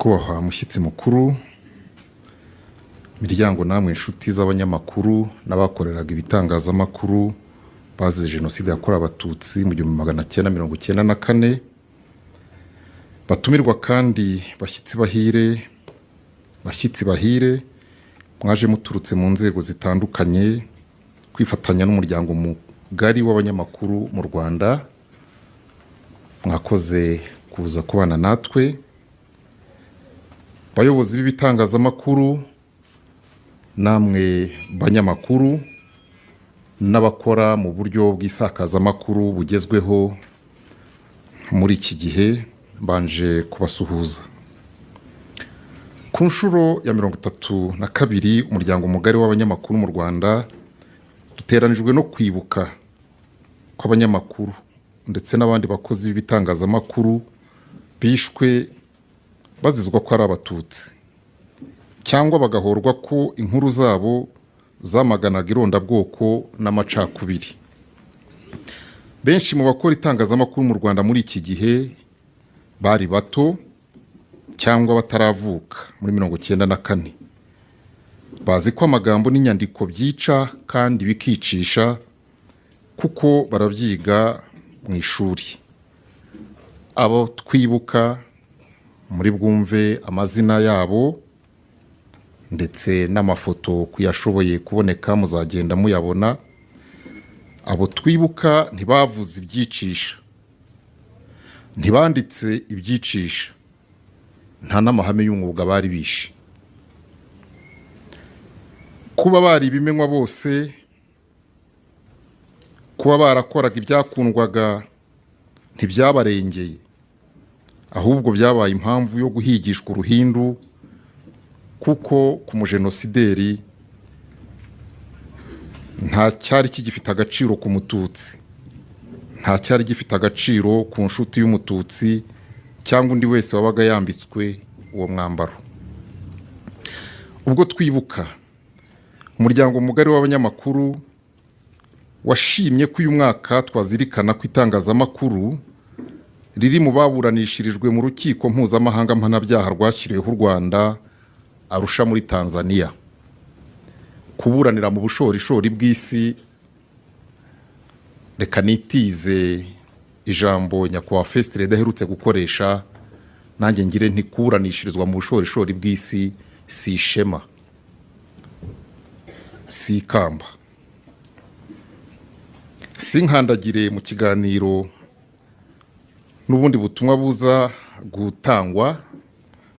Nyakubahwa mushyitsi mukuru, miryango, namwe inshuti z'abanyamakuru n'abakoreraga ibitangazamakuru bazize Jenoside yakorewe Abatutsi mu 1994, batumirwa kandi bashyitsi bahire, bashyitsi bahire mwaje muturutse mu nzego zitandukanye kwifatanya n'umuryango mugari w'abanyamakuru mu Rwanda, mwakoze kuza kubana natwe. Bayobozi b'ibitangazamakuru, namwe banyamakuru n'abakora mu buryo bw'isakazamakuru bugezweho muri iki gihe, mbanje kubasuhuza. Ku nshuro ya 32, umuryango mugari w'abanyamakuru mu Rwanda duteranijwe no kwibuka kw'abanyamakuru ndetse n'abandi bakozi b'ibitangazamakuru bishwe bazizwa ko ari Abatutsi, cyangwa bagahorwa ko inkuru zabo zamaganaga irondabwoko n'amacakubiri. Benshi mu bakora itangazamakuru mu Rwanda muri iki gihe bari bato cyangwa bataravuka muri 94. Bazi ko amagambo n'inyandiko byica kandi bikicisha, kuko barabyiga mu ishuri. Abo twibuka muri bwumve amazina yabo ndetse n'amafoto ku yashoboye kuboneka, muzagenda muyabona. Abo twibuka ntibavuze ibyicisha, ntibanditse ibyicisha, nta n'amahame y'umwuga bari bishe. Kuba bari ibimenywa bose, kuba barakoraga ibyakundwaga, ntibyabarengeye, ahubwo byabaye impamvu yo guhigishwa uruhindu, kuko ku mujenosideri nta cyari kigifite agaciro ku Mututsi, nta cyari gifite agaciro ku nshuti y'Umututsi cyangwa undi wese wabaga yambitswe uwo mwambaro. Ubwo twibuka, umuryango mugari w'abanyamakuru washimye ko uyu mwaka twazirikana ko itangazamakuru riri mu baburanishirijwe mu Rukiko Mpuzamahanga Mpanabyaha rwashyiriweho u Rwanda, Arusha muri Tanzania. Kuburanira mu bushorishori bw'isi, reka nitize ijambo nyakubahwa First Lady aherutse gukoresha, nanjye ngire nti: kuburanishirizwa mu bushorishori bw'isi si ishema, si ikamba. Sinkandagire mu kiganiro n'ubundi butumwa buza gutangwa.